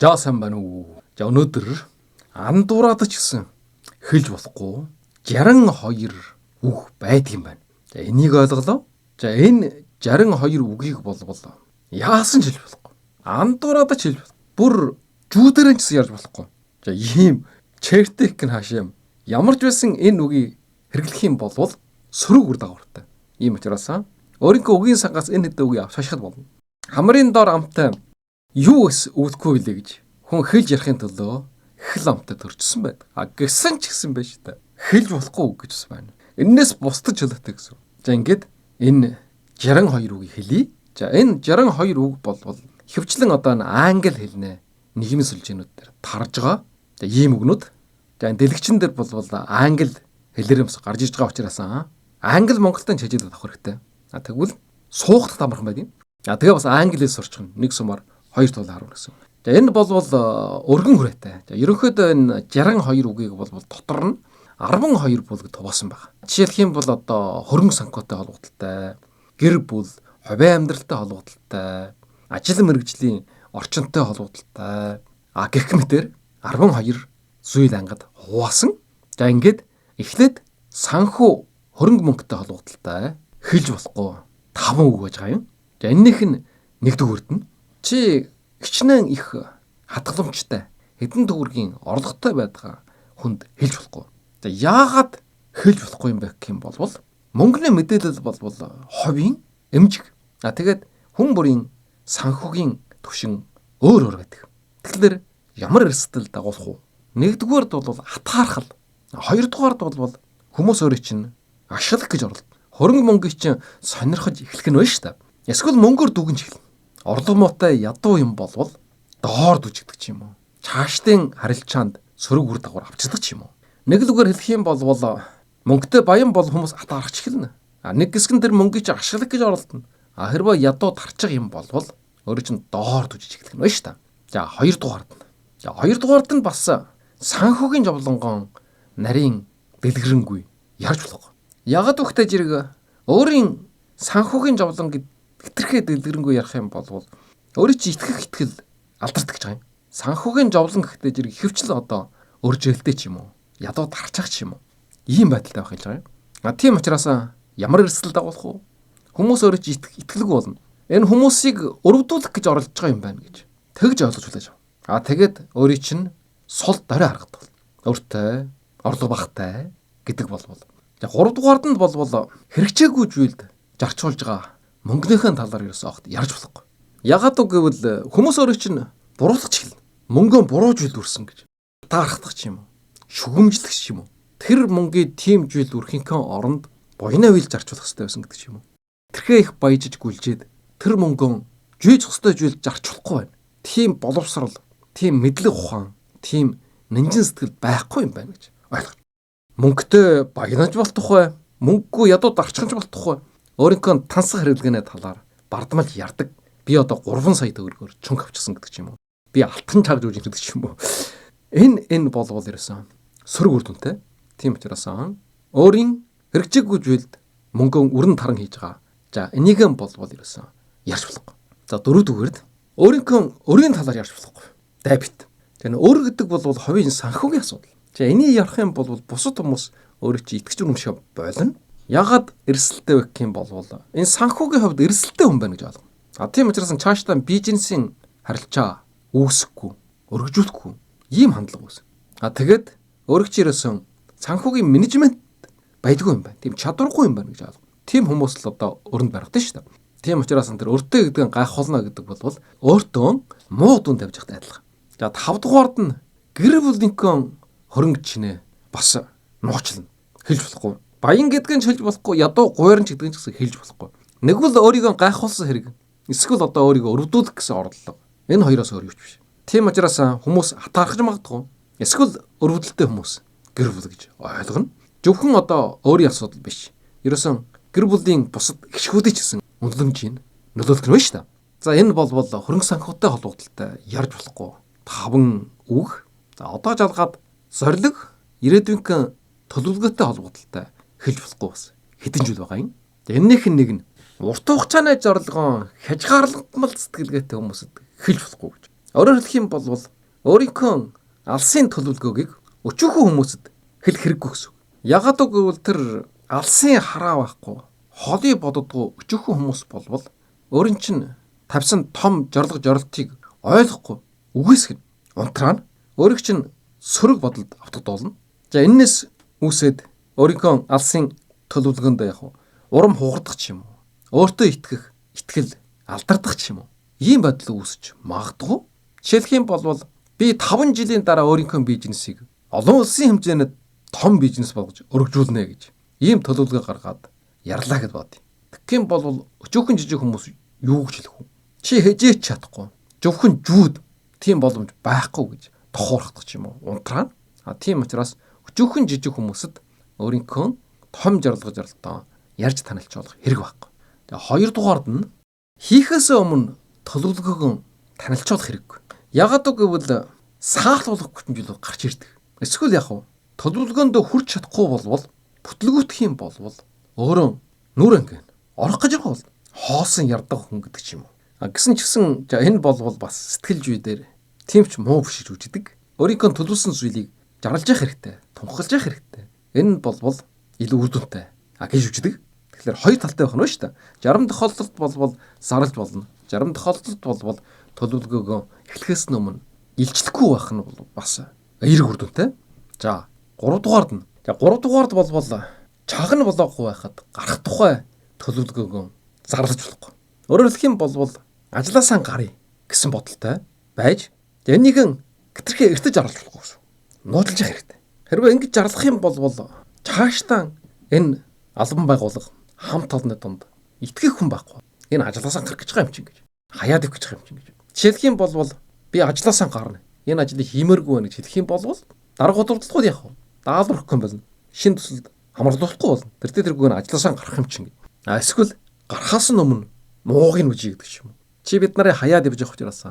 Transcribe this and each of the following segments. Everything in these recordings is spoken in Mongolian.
За сайн байна уу? За өнөөдөр андуураад ч гэсэн хэлж болохгүй 62 үг байдаг юм байна. За энийг ойлголоо. За энэ 62 үгийг болбол яасан ч хэлж болохгүй. Андуураад ч хэлж болохгүй. Бүр жүүдэрэн ч гэсэн ярьж болохгүй. За ийм чертик гэн хаашаа юм. Ямар ч байсан энэ үгийг хэрэглэх юм болвол сөрөг үр дагавартай. Ийм учраас өөрийнхөө үгийн сангаас энэ хэдэн үгийг авч хашихад болно. Хамрын дор амтай юу эс үүдгүй билээ гэж хүн хэлж ярихын төлөө хэл амтай төрчихсөн байдаг. А гисэн ч гэсэн байж та. Хэлж болохгүй үг гэж бас байна. Эннээс бусдаж хэлэхтэй гэсэн. За ингээд энэ 62 үгийг хэлье. За энэ 62 үг болвол хөвчлэн одоо энэ англи хэлнэ нийгмийн сүлжээнүүд дээр тарж байгаа. За ийм үгнүүд. За энэ дэлгчин дээр болвол англи хэлээр юмс гарч иж байгаа учраас англи монголтой чижилээд авах хэрэгтэй. А тэгвэл суухтад амархан байдаг юм. А тэгээ бас англи хэл сурчих нь нэг сумаар хоёр тул харна гэсэн. За энэ болвол өргөн хүрээтэй. За ерөнхийдөө энэ 62 үгийг болвол дотор нь 12 бүлэг туваасан байна. Жишээлх юм бол одоо хөрөнгө санхүүтэй холбогдлолтой, гэр бүл, хувийн амьдралтай холбогдлолтой, ажил мэргэжлийн орчинтой холбогдлолтой. А гэх мэтэр 12 зүйл ангид хуваасан. За ингээд эхлээд санхүү хөрөнгө мөнгөтэй холбогдлолтой хэлж болохгүй 5 үг байж байгаа юм. За энэнийх нь нэгдүгüүрт нь чи хичнээн их хадгаламжтай хэдэн төгрөгийн орлоготой байдгаа хүнд хэлж болохгүй. За яагаад хэлж болохгүй юм бэ гэх юм болвол мөнгөний мэдээлэл болвол ховийн эмжиг. А тэгээд хүн бүрийн санхүүгийн түвшин өөр өөр байдаг. Тэгэхээр ямар эрсдэл дагуулах вэ? Нэгдүгээрд бол атаархал. Хоёрдугаард бол хүмүүс өөрийн чинь ашиглах гэж оролдоно. Хөрөнгө мөнгийг чинь сонирхож эхлэх нь байна шүү дээ. Эсвэл мөнгөөр дүгнж эхэлнэ. Орлого муутай ядуу юм болвол доор дүжигдэг ч юм уу. Чаашдын харилцаанд сөрөг үр дагавар авчирдаг ч юм уу. Нэг л үгээр хэлэх юм болвол мөнгөтэй баян бол хүмүүс атаархаж эхэлнэ. А нэг хэсэг нь тэр мөнгийг чинь ашиглах гэж оролдоно. А хэрвээ ядуу тарчих юм болвол өөрөө чинь доор дүжиж эхлэх нь байна шүү дээ. За хоёрдугаард нь. За хоёрдугаард нь бас санхүүгийн зовлонгон нарийн дэлгэрэнгүй ярьж болохгүй. Ягд үхтэй зэрэг өөрийн санхүүгийн зовлон гэд хэтэрхий дэлгэрэнгүй ярих юм болвол өөрийн чинь итгэх итгэл алдарт гэж байгаа юм. Санхүүгийн зовлон гэхдээ зэрэг ихэвчлэн одоо өржээлтэй ч юм уу, ядуу тарчих ч юм уу. Ийм байдалтай байх гэж байгаа юм. А тийм учраас ямар эрсдэл дагуулах вэ? Хүмүүс өөрөө чинь итгэлгүй болно. Энэ хүмүүсийг өрөвдүүлэх гэж оролдож байгаа юм байна гэж тэгж ойлгож хүлээж ав. А тэгээд өөрийн чинь сул дорой харгадаг. Өөртөө орлого багтай гэдэг болвол. За гуравдугаард нь болвол хэрэгжээгүй зүйлд зарчуулж байгаа мөнгөнийхөө талаар ерөөсөө огт ярьж болохгүй. Ягаад гэвэл хүмүүс өөрөө чинь буруулах ч эхэлнэ. Мөнгөө буруу зүйлд үрсэн гэж. Таархдах ч юм уу. Шүгэмжлэх ч юм уу. Тэр мөнгийг тийм зүйлд үрхийнхээ оронд буянаа үйл зарчуулах хэрэгтэй байсан гэдэг ч юм уу. Тэрхээ их баяжиж гүлжээд тэр мөнгөө жүйж хөстэй зүйлд зарчуулахгүй байна. Тийм боловсрал, тийм мэдлэг ухаан, тийм нэнжин сэтгэл байхгүй юм байна гэж ойлгож. Мөнгөтэй баянаж болтухгүй, мөнгөгүй ядуу дарчханч болтухгүй. Өөрийнхөө тансаг хэрэглээний талаар бардамал ярддаг. Би одоо 3 сая төгрөгөөр чунх авчихсан гэдэг ч юм уу. Би алтан чарж үжин гэдэг ч юм уу. Энэ болвол ерөөсөн сөрөг үр дүнтэй. Тийм учраас өөрийн хэрэгжээгүй зүйлд мөнгөө өрн таран хийж байгаа. За энийг нь болвол ерөөсөн ярьж болохгүй. За дөрөвдүгээрд өөрийнхөө өрийн талаар ярьж болохгүй. Дабит. Тэгэхээр өр гэдэг бол хувийн санхүүгийн асуудал. За энийг ярих юм бол бусад хүмүүс өөрөө чи итгэж үнэмших болно. Ягаад эрсдэлтэй вэ гэх юм бол энэ санхүүгийн хувьд эрсдэлтэй хүн байна гэж ойлгоно. А тийм учраас цаашдаа бизнесийн харилцаа үүсэхгүй, өргөжүүлэхгүй ийм хандлага үүснэ. А тэгээд өөрөө чи ерөөсөн санхүүгийн менежмент байдгүй юм байна. Тийм чадваргүй юм байна гэж ойлгоно. Тийм хүмүүс л одоо өрөнд баригдана шүү дээ. Тийм учраас тэр өртөө гэдэг нь гайхуулна гэдэг бол өөртөө муу дүн тавьж явахтай адилхан. За тавдугаард нь гэр бүлийнхээ хөрөнгө чинээ бас нуучлна. Хэлж болохгүй. Баян гэдг нь хэлж болохгүй, ядуу гуйран ч гэдг нь ч гэсэн хэлж болохгүй. Нэг бол өөрийгөө гайхуулсан хэрэг. Эсвэл одоо өөрийгөө өрөвдүүлэх гэсэн оролдлого. Энэ хоёроос өөр юу ч биш. Тийм учраас хүмүүс атаархаж магадгүй. Эсвэл өрөвдөлттэй хүмүүс гэр бүл гэж ойлгоно. Зөвхөн одоо өөрийн асуудал биш. Ерөөсөн гэр бүлийн бусад гишгүүдийн ч гэсэн үнэлэмжийг нөлөөлөх нь байна шүү дээ. За энэ болвол хөрөнгө санхүүтэй холбогдлолтой ярьж болохгүй. 5 үг. За одоо жалгаад зориг ирээдүйнхээ төлөвлөгөөтэй холбогдлолтой хэлж болохгүй бас хэдэн зүйл байгаа юм. Эннийх нь нэг нь урт хугацааны зорилгоо хязгаарлагдмал сэтгэлгээтэй хүмүүсэд хэлж болохгүй гэж. Өөрөөр хэлэх юм бол өөрийнхөө алсын төлөвлөгөөгийг өчүүхэн хүмүүсэд хэлэх хэрэггүй гэсэн. Ягаад гэвэл тэр алсын хараа байхгүй, холыг боддгоо өчүүхэн хүмүүс болвол өөрийн чинь тавьсан том зорилго жорилтыг ойлгохгүй үгүйсгэн унтраана. Өөрийг чинь сөрөг бодолд автагдуулна. За энэнээс үүсээд өөрийнхөө алсын төлөвлөгөөнд яг урам хугардах ч юм уу, өөртөө итгэх итгэл алдардах ч юм уу. Ийм байдал үүсэж магадгүй. Жишээлх юм бол би 5 жилийн дараа өөрийнхөө бизнесийг олон улсын хэмжээнд том бизнес болгож өргөжүүлнэ гэж ийм төлөвлөгөө гаргаад ярлаа гэд бодъё. Тэгэх юм бол өчүүхэн жижиг хүмүүс юу гэж хэлэх вэ? Чи хежээч чадахгүй. Зөвхөн жүүд тийм боломж байхгүй гэж тохуурхдах ч юм уу. Унтраана. А тийм учраас өчүүхэн жижиг хүмүүсэд өөрийнхөө том зорилго зорилтоо ярьж танилцуулах хэрэг байхгүй. Тэгээ хоёрдугаард нь хийхээс өмнө төлөвлөгөөгөө танилцуулах хэрэггүй. Ягаад гэвэл саалуулах хүчмжил гарч ирдэг. Эсвэл яг уу төлөвлөгөөнд хүрч чадахгүй болвол бүтлгүүтэх юм болвол өөрөө нүр ангин орох гэж байгаа бол хоосон ярдах хүн гэдэг ч юм уу. А гисэн ч гэсэн энэ болвол бас сэтгэл зүй дээр тийм ч муу биш гэж үздэг. Өөрийнхөө төлөвлөсөн зүйлийг жарлж явах хэрэгтэй, тунхаглаж явах хэрэгтэй. Энэ болвол илүү үр дүнтэй а гэж үздэг. Тэгэхээр хоёр талтай байх нь шүү дээ. 60 тохиолдолд болвол зарлж болно. 60 тохиолдолд болвол төлөвлөгөөгөө эхлэхээс өмнө илчлэхгүй байх нь бол бас эерэг үр дүнтэй. За 3 дугаард нь. За 3 дугаард болвол чагна болоогүй байхад гарах тухай төлөвлөгөөгөө зарлаж болохгүй. Өөрөөр хэлэх юм бол ажлаасаа гаръя гэсэн бодолтой байж энийг хэтэрхий эртэж зарлаж болохгүй гэсэн. Нуудлаж явах хэрэгтэй. Хэрвээ ингэж зарлах юм бол цаашдаа энэ албан байгууллага хамт олонны дунд итгэх хүн байхгүй. Энэ ажлаасаа гарах гэж байгаа юм чинь гэж. Хаяад явах гэж байгаа юм чинь гэж. Жишээлх юм бол би ажлаасаа гарна. Энэ ажлыг хиймээргүй байна гэж хэлэх юм бол дарга удирдлагууд яах вэ? Даалгавар болно. Шин төсөлд хамруулахгүй болно. Тэр тэргүй нь ажлаасаа гарах юм чинь гэж. А эсвэл гарахаас өмнө мууг нь үжи гэдэг ч юм уу. Чи бид нарын хаяад явж явах учраас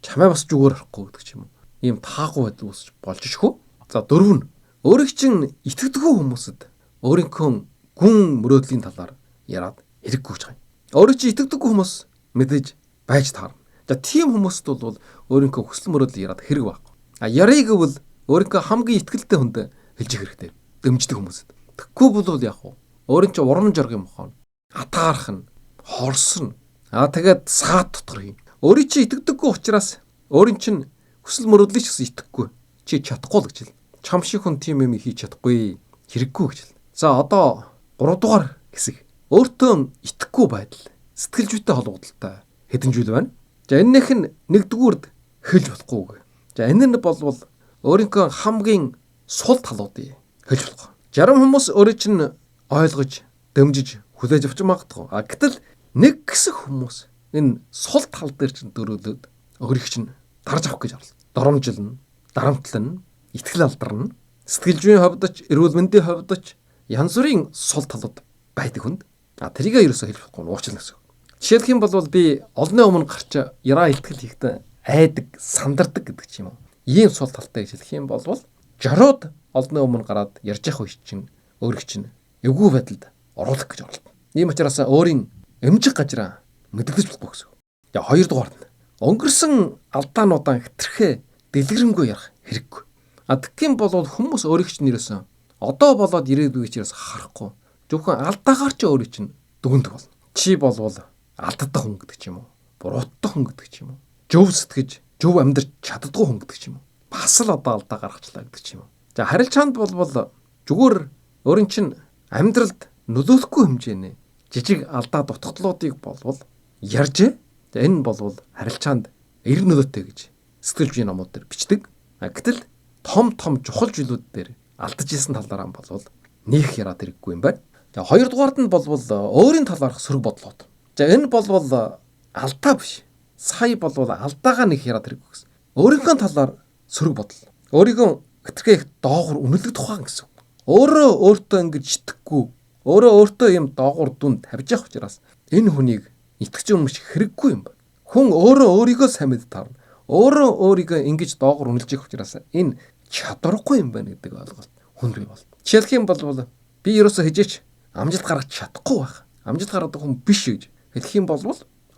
чамаа бас зүгээр орохгүй гэдэг ч юм уу. Ийм таагүй байдал үүсч болж шхүү. За дөрөв нь өөрийг чинь итгэдэггүй хүмүүсэд өөрийнхөө гүн мөрөөдлийн талаар яриад хэрэггүй гэж байгаа юм. Өөрийг чинь итгэдэггүй хүмүүс мэдээж байж таарна. За тийм хүмүүст бол өөрийнхөө хүсэл мөрөөдөл яриад хэрэг байхгүй. А ярыг гэвэл өөрийнхөө хамгийн итгэлтэй хүнд хэлж хэрэгтэй. Дэмждэг хүмүүсэд. Тэгэхгүй бол яг уу өөрийн чинь урам зориг юм хон атаарх нь, хорсон. А тэгээд саад дотор юм. Өөрийн чинь итгэдэггүй учраас өөрийн чинь хүсэл мөрөөдлийг ч гэсэн итгэхгүй. Чи чадахгүй л гэж хэл. Чам шиг хүн тийм юм хийж чадахгүй. Хэрэггүй гэж хэл. За одоо 3 дугаар хэсэг. Өөртөө итгэхгүй байдал, сэтгэл зүйтэй холбогдолтой хэдэн зүйл байна. За энэнийх нь нэгдүгüүрд хэлж болохгүй. За энэ нь болвол өөрийнхөө хамгийн сул талуудыг хэлж болохгүй. Зарим хүмүүс өөрийг чинь ойлгож, дэмжиж, хүлээж авч магадгүй. А гэтэл нэг хэсэг хүмүүс энэ сул тал дээр чинь дөрөөлөд өөрийг чинь дарж авах гэж орлоо. Доромжилно, дарамтлана, итгэл алдарна. Сэтгэл зүйн хувьд ч, эрүүл мэндийн хувьд ч янз бүрийн сул талууд байдаг хүнд. А тэрийг ерөөсөө хэлж болохгүй уучлах гэсэн. Жишээлх юм бол би олонны өмнө гарч яраа илтгэл хийхдээ айдаг, сандардаг гэдэг ч юм уу. Ийм сул талтай гэж хэлэх юм бол жороод олонны өмнө гараад ярьж явах үе чинь өөрийг чинь эвгүй байдалд оруулах гэж оролдоно. Ийм учраас өөрийн эмжиг гажраа мэдэгдэж болохгүй гэсэн. За хоёрдугаарт нь өнгөрсөн алдаануудаа хэтэрхээ дэлгэрэнгүй ярих хэрэггүй. А тэгэх юм бол хүмүүс өөрийг чинь нэрсэн одоо болоод ирээдүйг чинь харахгүй. Зөвхөн алдаагаар чи өөрийг чинь дүгндэг болно. Чи болвол алддаг хүн гэдэг ч юм уу. Буруутдаг хүн гэдэг ч юм уу. Зөв сэтгэж, зөв амьдрч чаддгүй хүн гэдэг ч юм уу. Бас л одоо алдаа гаргачлаа гэдэг ч юм уу. За харилцаанд болвол зүгээр өөрийн чинь амьдралд нөлөөлөхгүй хэмжээний жижиг алдаа дутагдлуудыг болвол ярьж. За энэ болвол харилцаанд эрг нөлөөтэй гэж сэтгэл зүйн номууд дээр бичдэг. Гэтэл том том чухал зүйлүүд дээр алдаж исэн талаараа болвол нэх яриад хэрэггүй юм байна. За хоёрдугаард нь болвол өөрийн талаарх сөрөг бодлоод. За энэ болвол алдаа биш. Сая болвол алдаагаа нэг яриад хэрэггүй гэсэн. Өөрийнхөө талаар сөрөг бодол. Өөрийгөө хэтэрхий их доогуур үнэлэх тухайн гэсэн. Өөрөө өөртөө ингэж итгэхгүй, өөрөө өөртөө юм доогуур дүн тавьж явах учраас энэ хүнийг итгэж өмч хэрэггүй юм байна. Хүн өөрөө өөрийгөө сайн мэддэг таарна. Өөрөө өөрийгөө ингэж доогуур үнэлж явах учраас энэ чадваргүй юм байна гэдэг ойлголт хүн бий бол. Жишээлх юм бол би ерөөсөө хижээч амжилт гаргаж чадахгүй байх. Амжилт гаргадаг хүн биш гэж хэлэх юм бол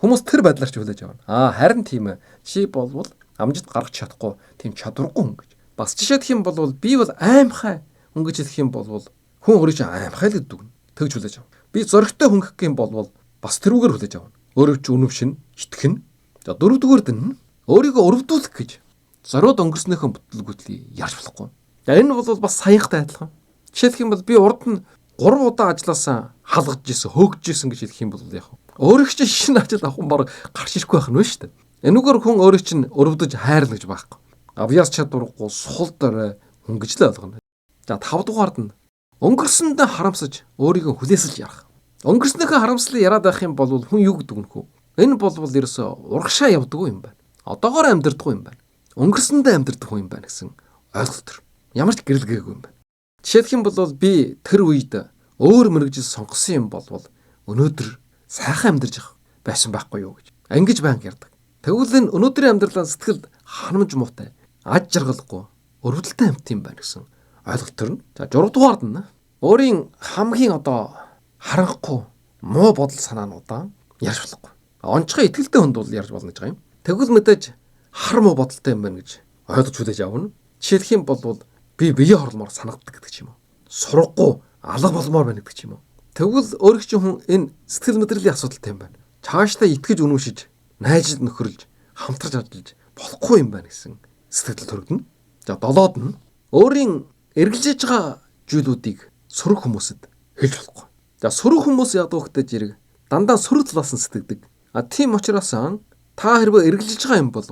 хүмүүс тэр байдлаар ч хүлээж авна. Аа харин тийм ээ. Чи болвол Амжилт гаргах чадахгүй тийм чадваргүй хүн гэж. Бас жишээ гэх юм бол би бол аимхай хүн гэж хэлэх юм бол хүн өөрийг чинь аимхай л гэдэг нь тэгж хүлээж авна. Би зоригтой хүн гэх юм бол бас тэрүүгээр хүлээж авна. Өөрөө ч үнэмшин, итгэн. За дөрөвдүгээрд нь өөрийгөө өрөвдүүлэх гэж зориуд өнгөрснөөхөө бүтлгүүтлийг ярьж болохгүй. За энэ бол бас саянхтай адилхан. Жишээлх юм бол би урд нь 3 удаа ажилласаа халгаж исэн, хөөгж исэн гэж хэлэх юм бол яг өөрийг чинь шинэ ажил авах нь баг гарч ирэхгүй байх нь шүү дээ. Энүүгээр хүн өөрийг чинь өрөвдөж хайрлаа гэж байхгүй. Авьяас чадваргүй сул дорой хүн гэж л ойлгоно. За 5 дугаард нь өнгөрсөндөө харамсаж өөрийгөө хүлээсэлж ярах. Өнгөрснөөхөө харамслыг яриад байх юм бол хүн юу гэдэг нөхөө? Энэ бол ерөөсөө урагшаа явдаггүй юм байна. Одоогоор амьдрдаггүй юм байна. Өнгөрсөндөө амьдрдаг хүн юм байна гэсэн ойлголт төр. Ямар ч гэрэлгээгүй юм байна. Жишээлх юм бол би тэр үед өөр мэргэжил сонгосон юм бол өнөөдөр сайхан амьдарч байсан байхгүй юу гэж. Ингэж байнга ярьдаг. Тэгвэл энэ өнөөдрийн амьдралаа сэтгэл ханамж муутай, аж жаргалгүй, өрөвдөлтэй амьт юм байна гэсэн ойлголт төрнө. За 6 дугаард нь өөрийн хамгийн одоо харанхуй муу бодол санаануудаа ярьж болохгүй. Онцгой итгэлтэй хүнд бол ярьж болно гэж байгаа юм. Тэгвэл мэдээж хар муу бодолтой юм байна гэж ойлгож хүлээж авна. Жишээлх юм бол би бие хорломоор санагддаг гэдэг ч юм уу. Сургахгүй алга болмоор байна гэдэг ч юм уу. Тэгвэл өөрөг чинь хүн энэ сэтгэл мэдрэлийн асуудалтай юм байна. Цаашдаа итгэж үнэмшиж, найзад нөхөрлж, хамтарч ажиллаж болохгүй юм байна гэсэн сэтгэл төрөгдөнө. За долоод нь өөрийн эргэлзэж байгаа зүйлүүдийг сөрөг хүмүүсэд хэлж болохгүй. За сөрөг хүмүүс яадаг вэ гэвэл дандаа сөрөг талаас нь сэтгэдэг. А тийм учраас та хэрвээ эргэлзэж байгаа юм бол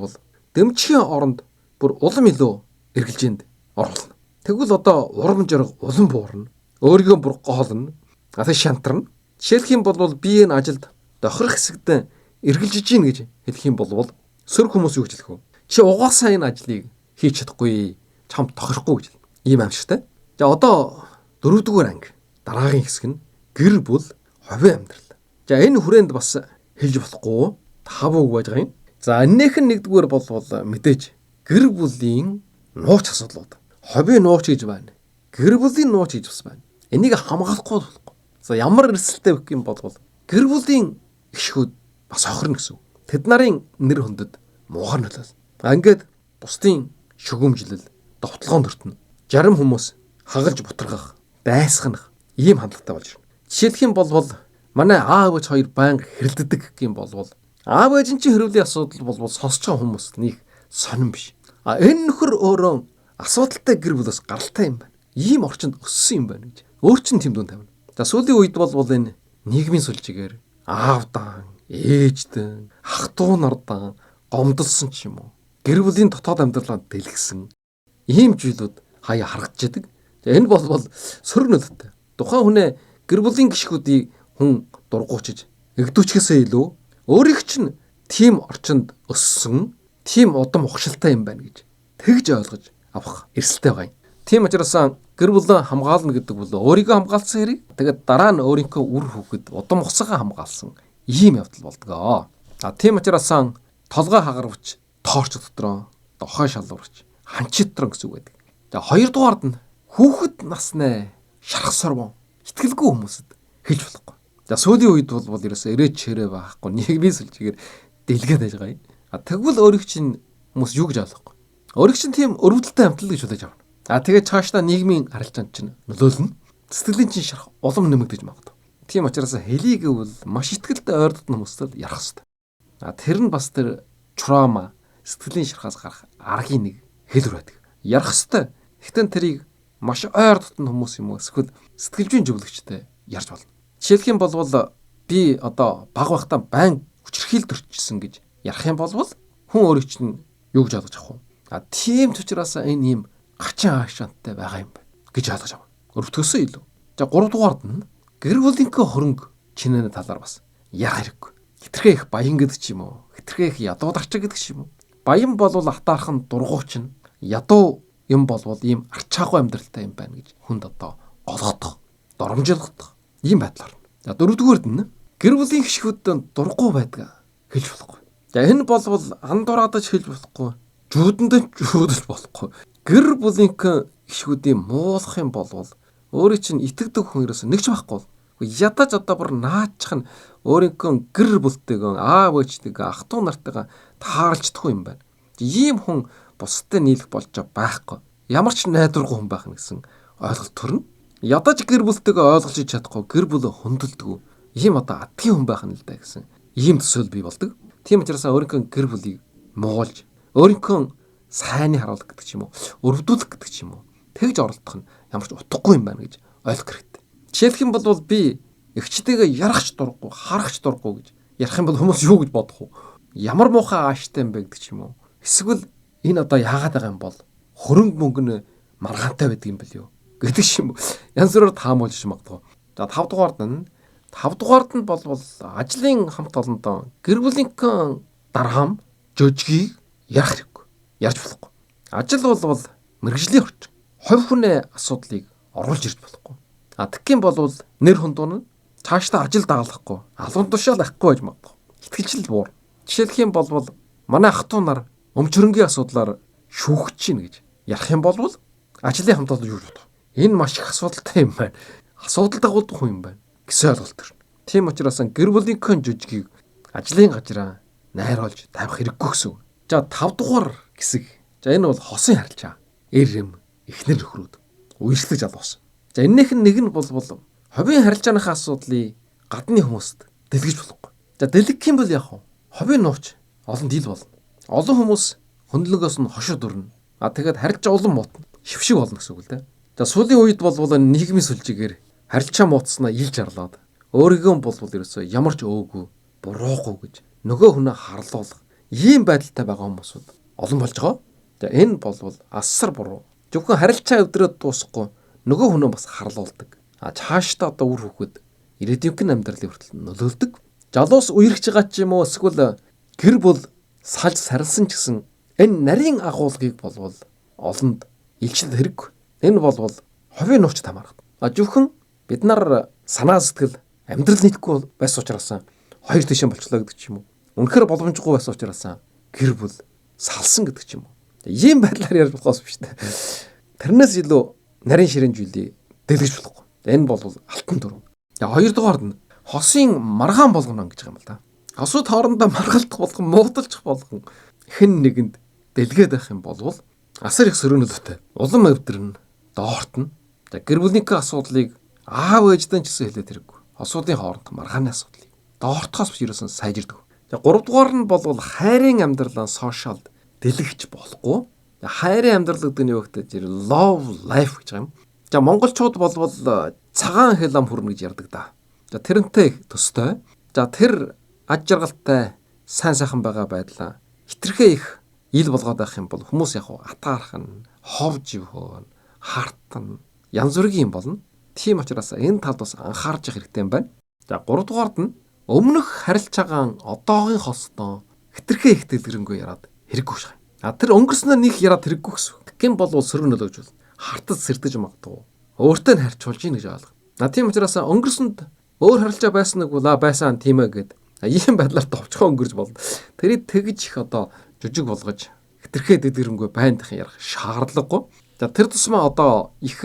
дэмжихийн оронд бүр улам илүү эргэлзээнд оруулна. Тэгвэл одоо урам зориг улам буурна. Өөрийгөө бүр гоолно. А тэг шантарна. Жишээлх юм бол би энэ ажилд дохирох хэсэгтээ эргэлзэж гин гэж хэлэх юм бол сөрөг хүмүүс юу гэж хэлэх вэ? Чи угаасаа энэ ажлыг хийж чадахгүй, чамд тохирохгүй гэж. Ийм аимшигтай. За одоо 4-р анги дараагийн хэсэг нь гэр бүл хувийн амьдрал. За энэ хүрээнд бас хэлж болохгүй 5 үг байж байгаа юм. За энэнийх нь нэгдүгээр бол мэдээж гэр бүлийн нууц асуудлууд. Хувийн нууц гэж байна. Гэр бүлийн нууц гэж бас байна. Энийг хамгаалахгүй болохгүй. За ямар эрсдэлтэй вэ гэх юм бол гэр бүлийн гишгүүд бас хохирно гэсэн үг. Тэд нарын нэр хүндэд муугар нөлөөлнө. Ингээд бусдын шүгүмжлэл, довтлогоон төртнө. Жарим хүмүүс хагалж бутаргах, дайсганах ийм хандлагатай болж ирнэ. Жишээлх юм бол манай аав ээж хоёр байнга хэрэлддэг гэх юм бол аав ээж нь чинь хэрүүлийн асуудал бол сонсож байгаа хүмүүс нэг сонирн биш. А энэ нөхөр өөрөө асуудалтай гэр бүлээс гаралтай юм байна. Ийм орчинд өссөн юм байна гэж. Өөр чинь тэмдүүн тавина. За сүүлийн үед бол энэ нийгмийн сүлжээгээр аавдаан, ээждэн, ах トゥ нардаан гомдолсон ч юм уу. Гэр бүлийн дотоод амьдралаа дэлгэсэн ийм зүйлүүд хаяа харагдчихэдэг. Энэ бол сөрөг нөлөөтэй. Тухайн хүнээ гэр бүлийн гишгүүдийг хүн дургуучиж эгдүүчгээсээ илүү өөрийг чинь тийм орчинд өссөн, тийм удам ухшилтай юм байна гэж тэгж ойлгож авах эрсдэлтэй байгаа юм. Тийм учраас гэр бүлээ хамгаална гэдэг бол өөрийгөө хамгаалсан хэрэг. Тэгээд дараа нь өөрийнхөө үр хүүхэд удам ухсагаа хамгаалсан ийм явдал болдгоо. А тийм учраас толгой хагарвч тоорч дотроо дохой шалуурч ханчит дотроо гэсэн үг байдаг. За хоёрдугаард нь хүүхэд наснаа шарах сорвон итгэлгүй хүмүүсэд хэлж болохгүй. За сүүлийн үед бол ерөөсөө ирээч чирээ байхгүй нийгмийн сүлжээгээр дэлгээд байж байгаа юм. А тэгвэл өөрийг чинь хүмүүс юу гэж ойлгохгүй. Өөрийг чинь тийм өрөвдөлтэй амтлал гэж хүлээж авна. А тэгээд цаашдаа нийгмийн харилцаанд чинь нөлөөлнө. Сэтгэлийн чинь шарах улам нэмэгдэж магадгүй. Тийм учраас хэлий гэвэл маш итгэлтэй ойрдод хүмүүстэй ярих хэрэгтэй. А тэр нь бас тэр траума сэтгэлийн шархаас гарах аргын нэг хэлбэр байдаг. Ярих хэрэгтэй. Гэхдээ тэрийг маш ойр дотн хүмүүс юм уу эсвэл сэтгэл зүйн зөвлөгчтэй ярьж болно. Жишээлх юм бол би одоо баг байхдаа байн хүчирхийлэл төрчихсөн гэж ярих юм бол хүн өөрийг чинь юу гэж ойлгож авах вэ? А тийм ч учраас энэ ийм хачин аашаантай байгаа юм байна гэж ойлгож авах. Өрөвдөхөөсөө илүү. За 3 дугаард нь гэр бүлийнхээ хөрөнгө чинээний талаар бас ярих хэрэггүй. Хитрхээ их баян гэдэг ч юм уу, хитрхээ их ядуу дарчиг гэдэг ч юм уу. Баян болвол атаархан дургуйч нь, ядуу юм болвол ийм арчаагүй амьдралтай юм байна гэж хүнд одоо голгодох, доромжлогдох ийм байдал орно. За дөрөвдүгээрд нь гэр бүлийн гишгүүдэд дурггүй байдаг хэлж болохгүй. За энэ болвол андуураадаж хэлж болохгүй, жүүдэндээ жүүдэж болохгүй. Гэр бүлийнхээ гишгүүдийн муулах юм болвол өөрийн чинь итгэдэг хүн ерөөсөө нэг ч байхгүй. Ядаж одоо бүр наачих нь өөрийнхөө гэр бүлтэйгөө аав ээжтэйгээ ах トゥ нартайгаа тааралцдаггүй юм байна. Ийм хүн бусдад нийлэх болж байхгүй. Ямар ч найдваргүй хүн байх нь гэсэн ойлголт төрнө. Ядаж гэр бүлтэйгээ ойлгож чадахгүй, гэр бүлөө хүндэлдэг. Ийм одоо адгийн хүн байх нь л да гэсэн ийм төсөөл бий болдог. Тийм учраас өөрийнхөө гэр бүлийг муулж, өөрийнхөө сайныг харуулах гэдэг ч юм уу, өрөвдүүлэх гэдэг ч юм уу. Тэгж оролдох нь ямар ч утгагүй юм байна гэж ойлгох хэрэгтэй. Жишээлх юм бол би эгчтэйгээ ярахч дурггүй, харахч дурггүй гэж ярих юм бол хүмүүс юу гэж бодох вэ? Ямар муухай ааштай юм бэ гэдэг ч юм уу. Эсвэл энэ одоо яагаад байгаа юм бол хөрөнгө мөнгө нь маргаантай байдаг юм бэл юу гэдэг ч юм уу. Янз бүрээр таамаглаж магадгүй. За 5 дугаард нь болвол ажлын хамт олондоо гэр бүлийнхээ дархам жожгийг ярих хэрэггүй. Ярьж болохгүй. Ажил болвол мэргэжлийн орчин. Хувь хүний асуудлыг оруулж ирж болохгүй. А тэгэх юм бол нэр хүнд нь цаашдаа ажил дагалахгүй, албан тушаал авахгүй байж магадгүй. Итгэлжил буур. Жишээлх юм бол манай ах トゥ нар өмчөрөнгийн асуудлаар шүүхэж чинь гэж ярих юм бол ажлын хамт олон юу гэж бодох. Энэ маш их асуудалтай юм байна. Асуудал дагуулдаг хүн юм байна гэсэн ойлголт төрнө. Тийм учраас гэр бүлийнхээ жижигийг ажлын газраа найруулж тавих хэрэггүй гэсэн. За 5 дугаар хэсэг. За энэ бол хосын харилцаа. Эр эм, эхнэр нөхрүүд үерслэж алгуулсан. За энэнийх нь нэг нь бол ховын харилцааныхаа асуудлыг гадны хүмүүст дэлгэж болохгүй. За дэлгэх юм бол яах вэ? Ховын нууц олон дийл болно. Олон хүмүүс хөндлөнгөөс нь хошуу дүрнэ. А тэгээд харилцаа улам муутна. Шившиг болно гэсэн үг л дээ. За сүүлийн үед бол нийгмийн сүлжээгээр харилцаа муутснаа ил жарлаад өөрийгөө болвол ерөөсөө ямар ч өөгүй, буруугүй гэж нөгөө хүнээ харлуулах ийм байдалтай байгаа хүмүүсүүд олон болж байгаа. За энэ болвол асар буруу. Зөвхөн харилцаа өвдрөөд дуусахгүй нөгөө хүнээ бас харлуулдаг. А цаашдаа одоо үр хүүхэд ирээдүйн амьдралын хүртэл нөлөөлдөг. Залуус үерхэж байгаа ч юм уу эсвэл гэр бүл салж сарилсан ч гэсэн энэ нарийн агуулгыг болвол олонд илчлэл хэрэггүй. Энэ болвол ховын нууц хамаарах. А зөвхөн бид нар санаа сэтгэл амьдрал нийтэхгүй байсан учраас хоёр тийшээ болчлоо гэдэг ч юм уу. Үнэхээр боломжгүй байсан учраас гэр бүл салсан гэдэг ч юм уу. Ийм байдлаар ярьж болохоос биш үү. Тэрнээс илүү нарийн ширээн зүйлийг дэлгэж болохгүй. Энэ бол алтан дүрм. Хоёр дугаард нь хосын маргаан болгоно гэж байгаа юм л да. Хосууд хоорондоо маргалдах болгон, муудалчих болгон хэн нэгэнд дэлгээд байх юм болвол асар их сөрөг нөлөөтэй. Улам өвдөрнө, доортно. За гэр бүлийнхээ асуудлыг аав ээждэн ч гэсэн хэлээд хэрэггүй. Хосуудын хооронд маргааны асуудлыг доортохоос биш ерөөсөн сайжирдаг. За 3 дугаар нь болвол хайрын амьдралаа сошиалд дэлгэж болохгүй. Хайрын амьдрал гэдэг нь юу гэхээр love life гэж байгаа юм. За монголчууд болвол цагаан хэл ам хүрнэ гэж ярьдаг да. За тэрнтэй төстэй. За тэр аж жаргалтай сайн сайхан байгаа байдлаа хитрхээ их ил болгоод байх юм бол хүмүүс яг атаарх нь, хов живхөө, хартна, янз бүрийн юм болно. Тийм учраас энэ талд бас анхаарч явах хэрэгтэй юм байна. За 3 дугаард нь өмнөх харилцаагаан одоогийн хостоо хитрхээ их дэлгэрэнгүй яриад хэрэггүй шээ. А тэр өнгөрснөө нэг яриад хэрэггүй гэсэн. Тэгэх юм бол сөрөг нөлөөж болно. Хартаж сэрдэж магадгүй. Өөртөө нь харьцуулж ийн гэж ойлгоо. А тийм учраас өнгөрсөнд өөр харилцаа байсан нэг бол байсан тийм ээ гэд ийм байдлаар товчхон өнгөрж болно. Тэрийг тэгж их одоо жижиг болгож хитрхээ дэлгэрэнгүй байндах ярих шаардлагагүй. За тэр тусмаа одоо их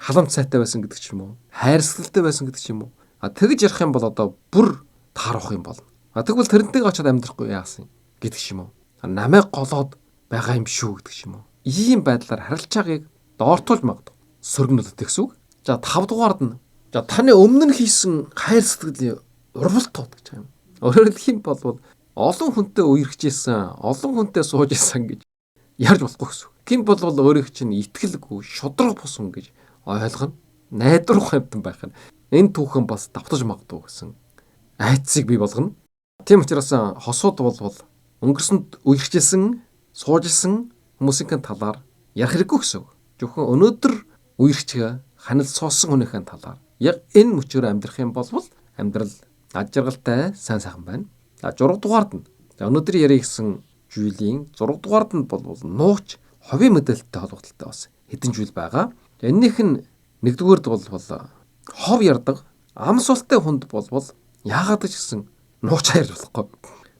халамж сайтай байсан гэдэг ч юм уу, хайрсгалтай байсан гэдэг ч юм уу. А тэгж ярих юм бол одоо бүр таарах юм болно. А тэгвэл тэрнтэйг очиод амьдрахгүй яасан гэдэг ч юм уу. Намайг голоод байгаа юм шүү гэдэг ч юм уу. Ийм байдлаар харилцаагийг доортуулж магадгүй. Сөрөг нөлөөтэй гэсэн үг. За 5 дугаард нь за таны өмнө нь хийсэн хайр сэтгэлийн урвалт гэж юм. Өөрөөр хэлэх юм бол олон хүнтэй үерхэж исэн, олон хүнтэй сууж исэн гэж ярьж болохгүй гэсэн. Ким бол өөрийг чинь итгэлгүй, шудраг бус хүн гэж ойлгоно. Найдваргүй амьтан байх нь энэ түүхэн бас давтаж магадгүй гэсэн айцыг бий болгоно. Тийм учраас хосууд болвол өнгөрсөнд үерхэж исэн, сууж исэн хүмүүсийн талаар ярих хэрэггүй гэсэн үг. Зөвхөн өнөөдөр үерхэж ханил суусан хүнийхэн талаар яг энэ мөчөөр амьдрах юм бол амьдрал аж жаргалтай сайн сайхан байна. За 6 дугаард нь за өнөөдөр ярих гэсэн зүйлийн 6 дугаард нь бол нууц ховын мэдээлэлтэй холбогдлолтой бас хэдэн зүйл байгаа. Эннийх нь нэгдүгээрд бол хов ярдаг ам султай хүнд болвол яагаад ч гэсэн нууц ярьж болохгүй.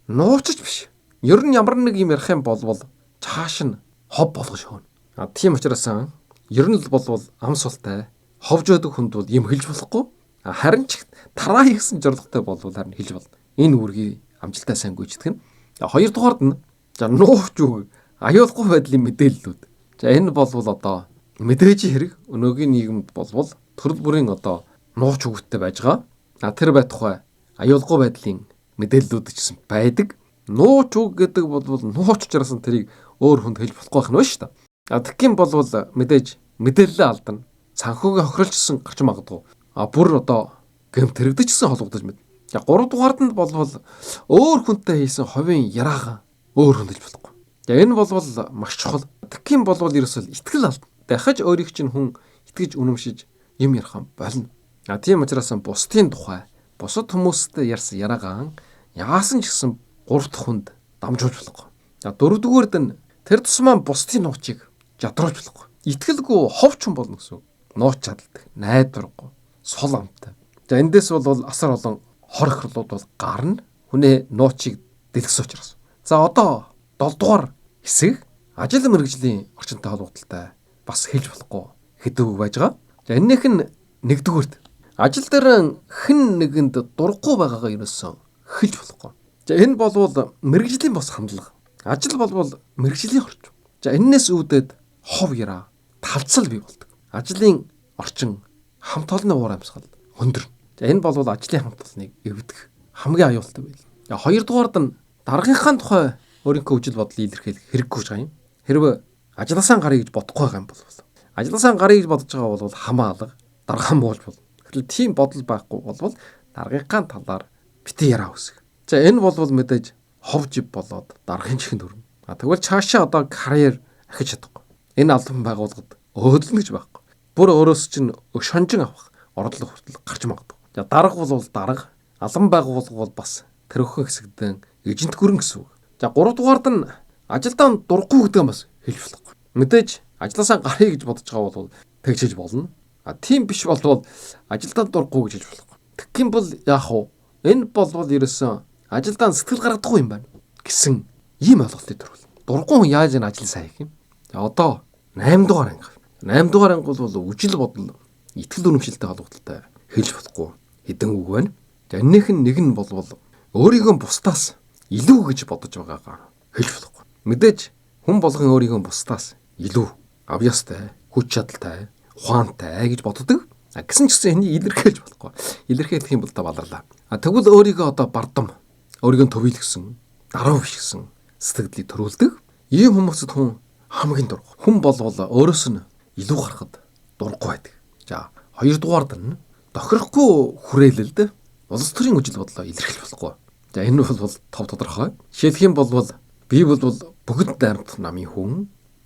Нуучч биш. Ер нь ямар нэг юм ярих юм болвол чааш нь хов болгож хөөнө. А тийм учраас ер нь л болвол ам султай ховж байдаг хүнд бол юм хэлж болохгүй. Харин ч тараа хийсэн зорилготой болвол харин хэлж болно. Энэ үүргийг амжилттай сайн гүйцэтгэх нь. Хоёрдугаард нь за нууч үг Аюулгүй байдлын мэдээллүүд. За энэ болвол одоо мэдээж хэрэг өнөөгийн нийгэмд болвол төрөл бүрийн одоо нууц үгтэй байж байгаа. А тэр байтугай аюулгүй байдлын мэдээллүүд ч гэсэн байдаг. Нууц үг гэдэг бол нууц учраас тэрийг өөр хүнд хэлж болохгүй байх нь шүү дээ. А тэгэх юм бол мэдээж мэдээлэлээ алдана. Санхүүгийн хохирлчсан гарч магадгүй. А бүр одоо гэмт хэрэгдэж гисэн холбогдож мэд. За 3 дугаард нь болвол өөр хүнтэй хийсэн ховын яраагаа өөр хүнд хэлж болохгүй. За энэ болвол маш чухал. Тэгэх юм болвол ерөөсөө итгэл алдана. Дахиж өөрийг чинь хүн итгэж үнэмшиж юм ярих юм болно. А тийм учраас бусдын тухай бусад хүмүүстэй ярьсан яраагаа яасан ч гэсэн 3 дахь хүнд дамжуулж болохгүй. За 4 дугаард нь тэр тусмаа бусдын нуучийг жадруулж болохгүй. Итгэлгүй ховч хүн болно гэсэн үг. Нууц чадалдаг, найдваргүй, сул амтай. За эндээс бол асар олон хор хохирлууд бол гарна. Хүнээ нуучийг дэлгэсэн учраас. За одоо 7 дугаар хэсэг ажил мэргэжлийн орчинтой холбогдлолтой бас хэлж болохгүй хэдэн үг байж байгаа. За энэнийх нь 1-дүгээрт ажил дээр хэн нэгэнд дурггүй байгаагаа ерөөсөн хэлж болохгүй. За энэ болвол мэргэжлийн бос хандлага. Ажил болвол мэргэжлийн орчин. За энэнээс үүдээд хов яраа, талцал бий болдог. Ажлын орчин хамт олонны уур амьсгал өндөр. За энэ болвол ажлын хамт олныг эвдэх хамгийн аюултай байл. За 2 дугаард нь даргынхаа тухай өөрийнхөө үжил бодлыг илэрхийлэх хэрэггүй гэж байгаа юм. Хэрвээ ажилласаа гаръя гэж бодохгүй байгаа юм бол ажилласаа гаръя гэж бодож байгаа бол хамаа алга даргаа муулж болно. Тэгэхээр тийм бодол байхгүй болвол даргынхаа талаар битгий яраа үсэх. За энэ болвол мэдээж хов жив болоод даргын чихэнд хүрнэ. А тэгвэл цаашаа одоо карьер ахиж чадахгүй. Энэ албан байгууллагад өөдлөнө гэж байхгүй. Бүр өөрөөс чинь шонжин авах орлого хүртэл гарч магадгүй. За дарга бол дарга, албан байгууллага бол бас тэрхүү хэсэгдэн эжент гүрэн гэсэн үг. За 3 дугаард нь ажилдаа дурггүй гэдэг нь бас хэлж болохгүй. Мэдээж ажилласаа гаръя гэж бодож байгаа бол тэгж хэлж болно. А тийм биш болвол ажилдаа дурггүй гэж хэлж болохгүй. Тэгэх юм бол яах вэ? Энэ болвол ерөөсөн ажилдаа сэтгэл гаргадаггүй юм байна гэсэн ийм ойлголтыг төрүүл. Дурггүй хүн яаж энэ ажил сайн хийх юм? За одоо 8 дугаар анги. 8 дугаар анги бол үжил бодол, итгэл үнэмшилтэй холбогдлолтой хэлж болохгүй хэдэн үг байна. За энэнийх нь нэг нь болвол өөрийгөө бусдаас илүү гэж бодож байгаагаа хэлж болохгүй. Мэдээж хүн болгон өөрийгөө бусдаас илүү авьяастай, хүч чадалтай, ухаантай гэж боддог. А гэсэн ч гэсэн энийг илэрхийлж болохгүй. Илэрхийлэх юм бол та баларлаа. А тэгвэл өөрийгөө одоо бардам, өөрийгөө төвийлгсэн, даруй биш гэсэн сэтгэлийг төрүүлдэг. Ийм хүмүүсэд хүн хамгийн дург. Хүн болвол өөрөөс нь илүү гарахад дурггүй байдаг. За хоёрдугаард нь тохирохгүй хүрээлэлд улс төрийн үжил бодлоо илэрхийлж болохгүй. За энэ бол тов тодорхой. Жишээлэх юм бол би бол бүгд найрамдах намын хүн.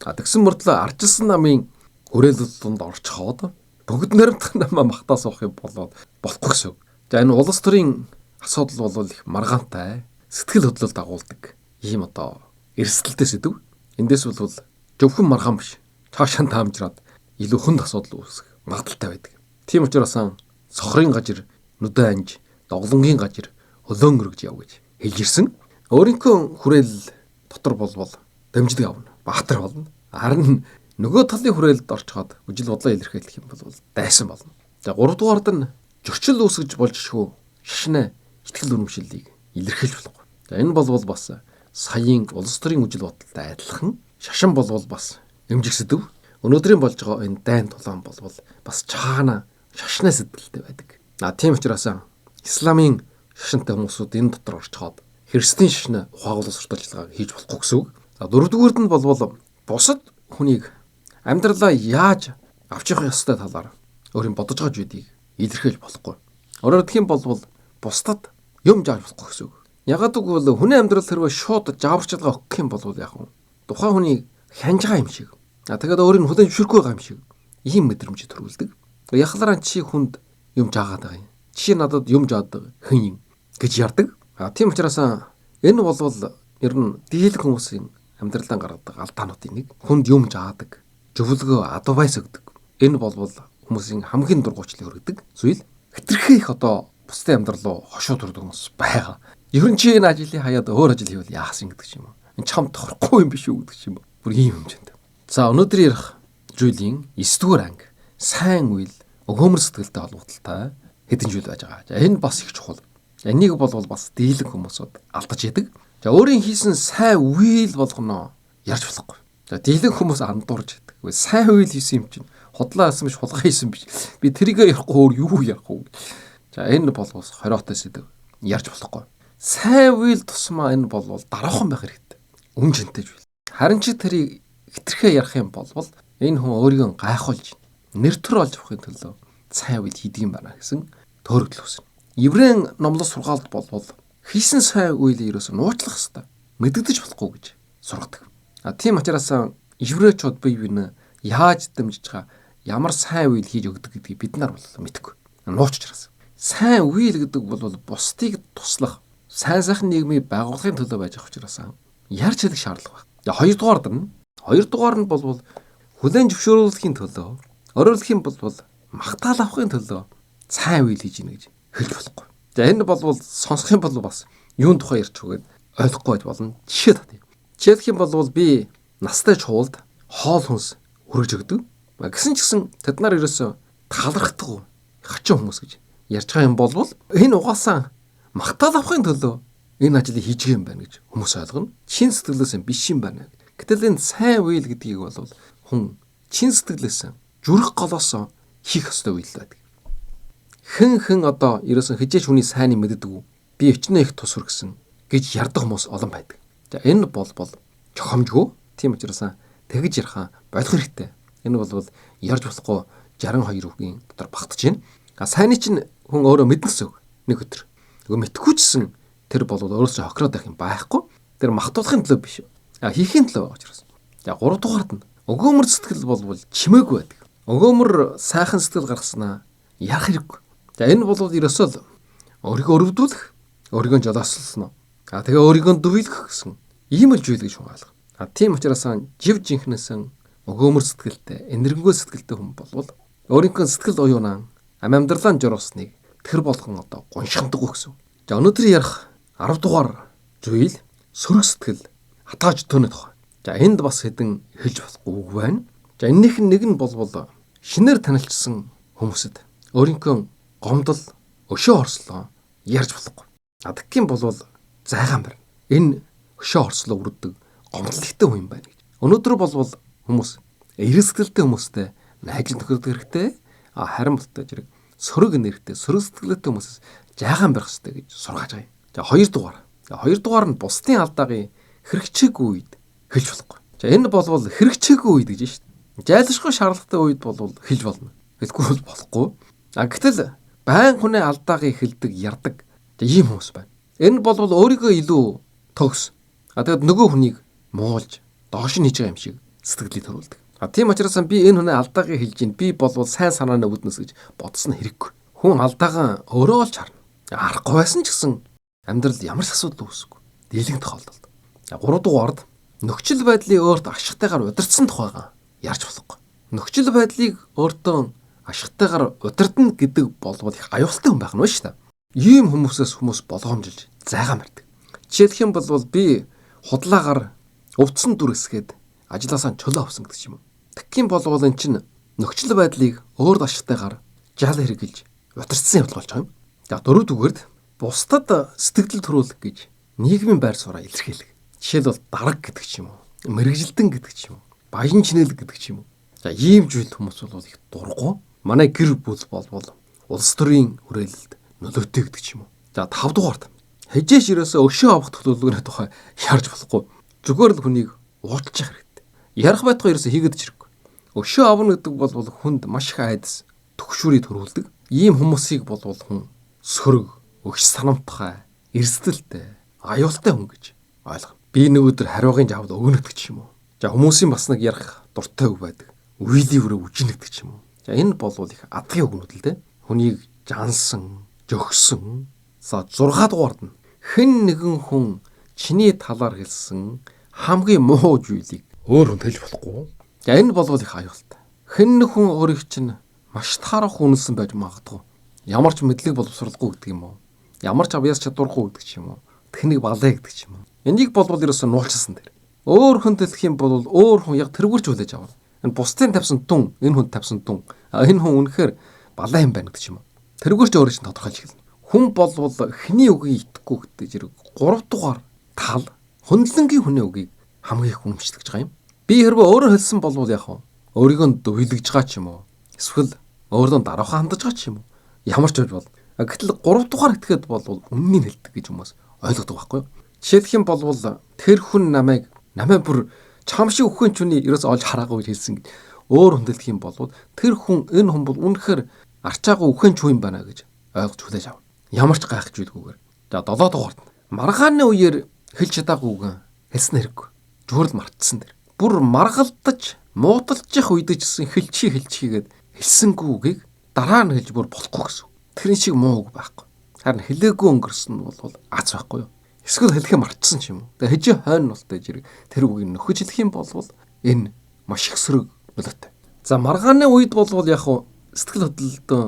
А тэгсэн мөртлөө ардчилсан намын хүрээлэл донд орчхоод бүгд найрамдах намаа махтаа суух юм болоод болохгүй гэсэн. За энэ улс төрийн асуудал бол их маргаантай, сэтгэл хөдлөл дагуулдаг ийм одоо эрсдэлтэй сэдэв. Эндээс бол зөвхөн маргаан биш. Цаашаа таамжраад илүү хүнд асуудал үүсэх магадлалтай байдаг. Тийм учраас сохрын гажир нүдэн анж, доглонгийн гажир хөлөөн өргөж яв гэж хэлж ирсэн. Өөрийнхөө хүрээлэл дотор болвол дэмжлэг авна. Баатар болно. Харин нөгөө талын хүрээлэлд орчход үжил бодлоо илэрхийлэх юм бол дайсан болно. За 3 дугаард нь зөрчил үүсгэж болж шүү шашны итгэл үнэмшлийг илэрхийлж болохгүй. За энэ болвол бас саяын улс төрийн үжил бодолтой адилхан шашин болвол бас эмжиг сэдэв. Өнөөдрийн болж байгаа энэ дайн тулаан болвол бас чаана шашны сэтгэлтэй байдаг. А тийм учраас исламын шашинтай хүмүүсүүд энэ дотор орчхоод христийн шашны ухаагуул сурталчилгааг хийж болохгүй гэсэн үг. За дөрөвдүгээрд нь болвол бусад хүнийг амьдралаа яаж авч явах ёстой талаар өөрийн бодож байгаа зүйлийг илэрхийлж болохгүй. Өөрөөр хэлэх юм бол бусдад юм жааж болохгүй гэсэн үг. Ягаад гэвэл хүний амьдрал хэрвээ шууд жааварчилгаа өгөх юм бол яг нь тухайн хүнийг хянж байгаа юм шиг. А тэгээд өөрийг нь хүлээн зөвшөөрөхгүй байгаа юм шиг ийм мэдрэмж төрүүлдэг. Яхалараа чи хүнд юм жаагаад байгаа юм. Чи надад юм жаадаг хэн юм гэж ярьдаг. А тийм учраас энэ болвол ер нь дийлэх хүмүүсийн амьдралаа гаргадаг алдаануудын нэг. Хүнд юм жаадаг, зөвлөгөө advice өгдөг. Энэ болвол хүмүүсийн хамгийн дургуйчлыг өргөдөг зүйл. Хэтэрхий их одоо бусдын амьдрал руу хошуу төрдөг хүмүүс байгаа. Ер нь чи энэ ажлыг хаяад өөр ажил хийвэл яасан гэдэг ч юм уу. Энэ чам тохирохгүй юм биш үү гэдэг ч юм уу. Бүр ийм хэмжээнд. За өнөөдөр ярих зүйлийн 9 дугаар анги сайн үйл өгөөмөр сэтгэлтэй холбогдлолтой хэдэн зүйл байж байгаа. За энэ бас их чухал. Энийг болвол бас дийлэнх хүмүүсүүд алдаж идэг. За өөрийн хийсэн сайн үйл болгоно ярьж болохгүй. За дийлэн хүмүүс андуурж байдаг. Сайн үйл хийсэн юм чинь худлаа хийсэн биш, хулгай хийсэн биш. Би тэрийгэ ярихгүй өөр юу ярих вэ? За энэ бол бас хориотой сэдэв. Ярьж болохгүй. Сайн үйл тусмаа энэ бол дараахан байх хэрэгтэй. Үн жинтэй зүйл. Харин чи тэрийг хитрхээ ярих юм бол энэ хүн өөрийгөө гайхуулж нэр төр олж авахын төлөө сайн үйл хийдэг юм байна гэсэн төөрөгдөл үүснэ. Еврейн номлол сургаалд болвол хийсэн сайн үйлийг ерөөсөө нууцлах ёстой. Мэдэгдэж болохгүй гэж сургадаг. А тийм учраас еврейчүүд бие биенээ яаж дэмжиж байгаа, ямар сайн үйл хийж өгдөг гэдгийг бид нар бол мэдэхгүй. Нууц учраас. Сайн үйл гэдэг бол бусдыг туслах, сайн сайхан нийгмийг байгуулахын төлөө байж байгаа учраас ярьж хэлэх шаардлага байна. Хоёрдугаар нь хоёрдугаар нь бол хүлээн зөвшөөрүүлэхийн төлөө, өөрөөр хэлэх юм бол магтаал авахын төлөө сайн үйл хийж гинэ гэж хэлж болохгүй. За энэ бол сонсох юм бол бас юун тухай ярьж үгээд ойлгохгүй байж болно. Жишээ татъя. Жишээлх юм бол би настай чуулд хоол хүнс хүргэж өгдөг. Гэсэн ч гэсэн тэд нар ерөөсөө талархдаг хачин хүмүүс гэж ярьж байгаа юм бол энэ угаасаа магтаал авахын төлөө энэ ажлыг хийж байгаа юм байна гэж хүмүүс ойлгоно. Чин сэтгэлээс биш юм байна. Гэтэл энэ сайн үйл гэдгийг бол хүн чин сэтгэлээс зүрх голоос хийх ёстой үйл байдаг. Хэн хэн одоо ерөөсөн хижээч хүний сайныг мэддэг үү? Би өчнөө их тус хүргэсэн гэж ярдах хүмүүс олон байдаг. За энэ бол чохомжгүй. Тийм учраас тэгж ярихаа болох хэрэгтэй. Энэ бол ярьж болохгүй 62 үгийн дотор багтаж байна. А сайныг чинь хүн өөрөө мэднэ гэсэн үг. Нэг өдөр. Нөгөө мэдхгүй чсэн тэр бол өөрөөсөө хохироод байх юм байхгүй. Тэр махтуулахын төлөө биш. А хийхийн төлөө байгаа учраас. За 3 дугаард нь өгөөмөр сэтгэл бол чимээгүй байдаг. Өгөөмөр сайхан сэтгэл гаргаснаа ярах хэрэггүй. За энэ бол ерөөсөө л өөрийгөө өрөвдүүлэх, өөрийгөө жолоослосно. А тэгээ өөрийгөө дүйлгэх гэсэн ийм л зүйл гэж хүн ойлгоо. А тийм учраас жив жинхнээс өгөөмөр сэтгэлтэй, энэрэнгүй сэтгэлтэй хүн болвол өөрийнхөө сэтгэл уюунаа ам амьдралаа журуусныг тэр болгон одоо гоншихдаггүй гэсэн. За өнөөдөр ярих 10 дугаар зүйл сөрөг сэтгэл хатааж төнө тухай. За энд бас хэдэн хэлж болохгүй үг байна. За энэнийх нь нэг нь болвол шинээр танилцсан хүмүүсэд өөрийнхөө гомдол, өшөө орслоо ярьж болохгүй. А тэгэх юм бол зайгаан барина. Энэ өшөө орслоо үрдэг гомдол ихтэй хүн юм байна гэж. Өнөөдөр болвол хүмүүс эрэг сэтгэлтэй хүмүүстэй найзан тохирдог хэрэгтэй. А харин болтой зэрэг сөрөг нэртэй, сөрөг сэтгэлтэй хүмүүсээс жайгаан барих хэрэгтэй гэж сургааж байгаа юм. За хоёр дугаар. За хоёр дугаар нь бусдын алдаагийн хэрэгчээгүй үед хэлж болохгүй. За энэ болвол хэрэгчээгүй үед гэж шүү дээ. Жайлшгүй шаардлагатай үед болвол хэлж болно. Хэлэхгүй бол болохгүй. А гэтэл байн хүний алдаагийг хэлдэг, ярддаг ийм хүмүүс байна. Энэ болвол өөрийгөө илүү төгс. А тэгэд нөгөө хүнийг муулж, доош нь хийж байгаа юм шиг сэтгэлийг төрүүлдэг. А тийм учраас би энэ хүний алдаагийг хэлж гин би болвол сайн санааны үүднээс гэж бодсон хэрэггүй. Хүн алдаагаа өөрөө олж харна. Харахгүй байсан ч гэсэн амьдрал ямар ч асуудал үүсэхгүй. Дийлэн тохиолдолд. 3 дугаард нөхцөл байдлыг өөрт ашигтайгаар удирдсан тухайгаа ярьж болохгүй. Нөхцөл байдлыг өөртөө ашигтайгаар удирдна гэдэг болвол их аюултай хүн байх нь шүү дээ. Ийм хүмүүсээс хүмүүс болгоомжилж зайгаа мэрдэг. Жишээлх юм бол би худлаагаар өвдсөн дүр эсгээд ажлаасаа чөлөө авсан гэдэг ч юм уу. Тэгэх юм бол эн чинь нөхцөл байдлыг өөрт ашигтайгаар жал хэрэгжилж удирдсан явдал болж байгаа юм. За дөрөв дүгээрд бусдад сэтгэл төрүүлэх гэж нийгмийн байр сууриа илэрхийлэх. Жишээлбэл дарга гэдэг ч юм уу, мэргэжилтэн гэдэг ч юм уу, баян чинэлэг гэдэг ч юм уу. За ийм зүйл хүмүүс бол их дургу. Манай гэр бүл болвол улс төрийн хүрээлэлд нөлөөтэй гэдэг ч юм уу. За 5 дугаарт хижээш ерөөсөө өшөө авах төлөвлөгөөний тухай ярьж болохгүй. Зүгээр л хүнийг уучлах хэрэгтэй. Ярих байтугай ерөөсөө хийгээд ч хэрэггүй. Өшөө авна гэдэг бол хүнд маш их айдас төгшүүрийг төрүүлдэг. Ийм хүмүүсийг болвол хүн сөрөг, өгш санамтгай, эрсдэлтэй, аюултай хүн гэж ойлгоно. Би нэг өдөр хариугын жавд өгнө гэдэг ч юм уу. За хүмүүсийн бас нэг ярих дуртай үг байдаг. Үеийн өрөө үжинэ гэдэг ч юм уу. За энэ болвол их адгын үгнүүд л дээ. Хүнийг жансан, жөгсөн. За 6 дугаард нь хэн нэгэн хүн чиний талаар хэлсэн хамгийн муу зүйлийг өөр хүнд хэлж болохгүй. За энэ болвол их аюултай. Хэн нэг хүн өөрийг чинь маш таарах үнэлсэн байж магадгүй. Ямар ч мэдлэг боловсролгүй гэдэг юм уу? Ямар ч авьяас чадваргүй гэдэг ч юм уу? Тэхнийг балаа гэдэг ч юм уу? Энийг болвол ерөөсөө нуулчсан тэр. Өөр хүнд хэлэх юм бол өөр хүн яг тэргүүрч хүлээж авна. Энэ бусдын тавьсан тун, энэ хүнд тавьсан тун. Энэ хүн үнэхээр балаа юм байна гэдэг ч юм уу. Тэргүүрч өөрөө чинь тодорхойлж эхэлнэ. Хүн болвол хний үгийг итгэхгүй гэдэг зэрэг 3 дугаар тал хөндлөнгийн хүний үгийг хамгийн их үнэмшлэгж байгаа юм. Би хэрвээ өөрөө хэлсэн болвол яг уу өөрийгөө дүйлгэж байгаа ч юм уу. Эсвэл өөрлөө дараахан хандаж байгаа ч юм уу. Ямар ч байж болно. Гэтэл 3 дугаар этгээд болвол үннийг хэлдэг гэж хүмүүс ойлгодог байхгүй юу? Жишээлх юм болвол тэр хүн намайг бүр чам шиг үхэн чүний ерөөс олж хараагүй гэж хэлсэн гэж өөр хүнд хэлэх юм болвол тэр хүн энэ хүн бол үнэхээр арчаагүй үхэн чүү юм байна гэж ойлгож хүлээж авна. Ямар ч гайхаж зүйлгүйгээр. За 7 дугаарт маргааны үеэр хэлж чадаагүй үгэн хэлсэн хэрэггүй. Зүгээр л мартсан дэр. Бүр маргалдаж муудалчих үед ч гэсэн хэлчихийгээд хэлсэнгүй үгийг дараа нь хэлж бүр болохгүй гэсэн. Тэрэн шиг муу үг байхгүй. Харин хэлээгүй өнгөрсөн нь бол аз байхгүй юу? Эсвэл хэлэхээ мартсан ч юм уу. Тэгээ хэжи хойно болтой зэрэг тэр үгийг нөхөж хэлэх юм бол энэ маш их сөрөг нөлөөтэй. За маргааны үед бол яг хуу сэтгэл хөдлөлтөө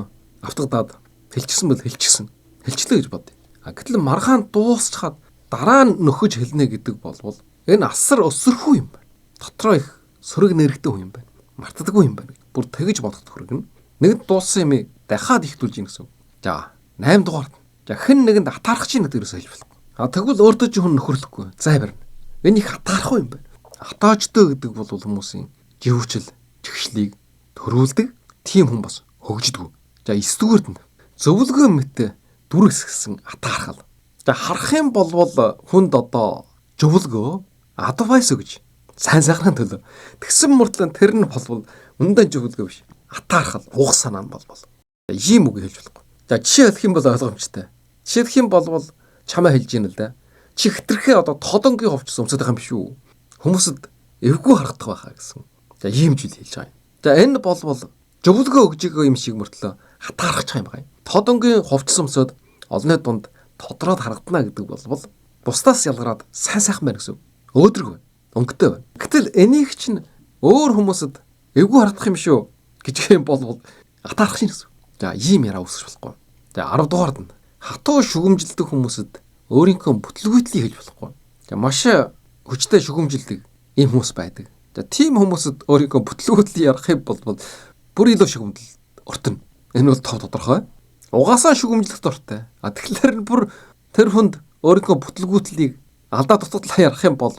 автагдаад хэлчихсэн бол хэлчихсэн. Хэлчлээ гэж бодъё. А гэтэл маргаан дуусчхаад дараа нь нөхөж хэлнэ гэдэг болвол энэ асар өсөрхүү юм байна. Дотроо их сөрөг нэрэгдэн хүн юм байна. Мартдаггүй юм байна. Бүр тэгж бодоход хүргэнэ. Нэгд дууссан юмыг дахиад ихтүүлж гин гэсэн. За 8 дугаарт. За хэн нэгэнд атаарах чинь гэдэг ерөөсөө хэлж болохгүй. А тэгвэл өөртөө чи хүн нөхөрлөхгүй. Зай барина. Энэ их атаарахгүй юм байна. Атаажтай гэдэг бол хүмүүсийн живүүчл чигшлийг төрүүлдэг. Тийм хүн бас хөгждөг. За 9 дугаарт нь зөвлөгөө мэт дүр хэсгсэн атаархал. За харах юм болвол хүнд одоо зөвлөгөө advice өгч сайн сайхны төлөө. Тэгсэн мөртлөө тэр нь болвол үнэн зөвлөгөө биш. Атаархал, уг санаа нь болвол ийм үг хэлж болохгүй. За жишээ хэлэх юм бол ойлгомжтой. Жишээ хэлэх юм болвол чамаа хэлж ийн л да. Чи хитрхээ одоо тодонгийн хувцас өмсөд байгаа юм биш үү? Хүмүүсэд эвгүй харагдах байхаа гэсэн. За ийм зүйл хэлж байгаа юм. За энэ болвол зөвлөгөө өгж байгаа юм шиг мөртлөө хатаархаж байгаа юм байна. Тодонгийн хувцас өмсөд олонний дунд тодроод харагдана гэдэг болвол бусдаас ялгараад сайн сайхан байна гэсэн. Өөдрөг байна. Өнгөтэй байна. Гэтэл энийг чинь өөр хүмүүсэд эвгүй харагдах юм шүү гэж юм болвол атаархах шин гэсэн. За ийм яриа үүсгэж болохгүй. За 10 дугаард нь хатуу шүгэмжилдэг хүмүүсэд өөрийнхөө бүтлгүүтлийг хэлж болохгүй. За маш хүчтэй шүгэмжилдэг ийм хүмүүс байдаг. За тийм хүмүүсэд өөрийнхөө бүтлгүүтлийг ярих юм бол бүр илүү шүгэмдэл өртөнө. Энэ бол тов тодорхой. Угаасаа шүгэмжлэх дуртай. А тэгэхээр бүр тэр хүнд өөрийнхөө бүтлгүүтлийг алдаа дутагдлаа ярих юм бол